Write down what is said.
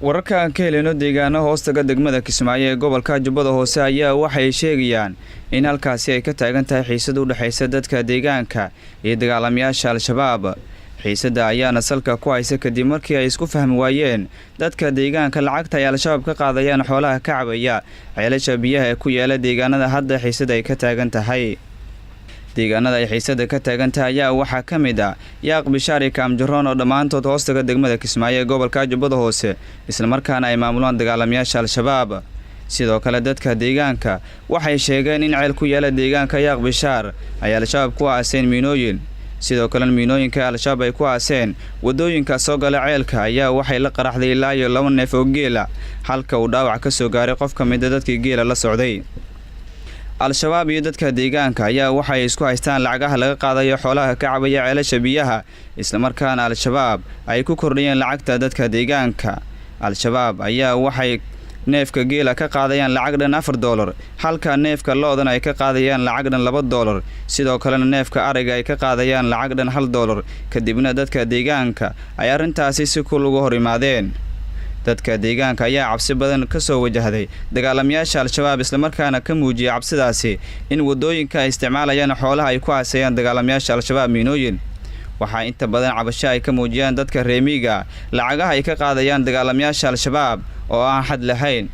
Wararka aan ka heleyno deegaano hoostaga degmada Kismaayo ee gobolka Jubbada Hoose ayaa waxay sheegayaan in halkaasi ay ka taagan tahay xiisad u dhexaysa dadka deegaanka iyo dagaalamayaasha Al-Shabaab. Xiisadda ayaana salka ku haysa kadib markii ay isku fahmi waayeen dadka deegaanka lacagta ay Al-Shabaab ka qaadayaan xoolaha ka cabaya ceelasha biyaha ee ku yaala deegaanada hadda xiisadda ay ka taagan tahay. Deegaanada ay xiisada ka taagan tahay ayaa waxaa ka mid ah Yaaq Bishaar iyo Kaamjaroon oo dhammaantood hoostaga degmada Kismaayo ee gobolka Jubbada Hoose, islamarkaana ay maamulaan dagaalamayaasha Al-Shabaab. Sidoo kale, dadka deegaanka waxay sheegeen in ceel ku yaala deegaanka Yaaq Bishaar ay Al-Shabaab ku aaseen miinooyin. Sidoo kalena, miinooyinka Al-Shabaab ay ku aaseen wadooyinka soo gala ceelka ayaa waxay la qaraxday ilaa iyo 2 neef oo geela, halka uu dhaawac ka soo gaaray qof ka mida dadkii geela la socday. Al-Shabaab iyo dadka deegaanka ayaa waxay isku haystaan lacagaha laga qaadayo xoolaha ka cabaya ceelasha biyaha, islamarkaana Al-Shabaab ay ku kordhiyeen lacagta dadka deegaanka. Al-Shabaab ayaa waxay neefka geela ka qaadayaan lacag dhan $4, halka neefka lo'dana ay ka qaadayaan lacag dhan $2. Sidoo kalena, neefka ariga ay ka qaadayaan lacag dhan $1. Kadibna dadka deegaanka ay arrintaasi si kul uga hor imaadeen. Dadka deegaanka ayaa cabsi badan ka soo wajahday dagaalamayaasha Al-Shabaab, islamarkaana ka muujiyay cabsidaasi in wadooyinka ay isticmaalayaan xoolaha ay ku aaseeyaan dagaalamayaasha Al-Shabaab miinooyin. Waxaa inta badan cabasho ay ka muujiyaan dadka reemiga lacagaha ay ka qaadayaan dagaalamayaasha Al-Shabaab oo aan xad lahayn.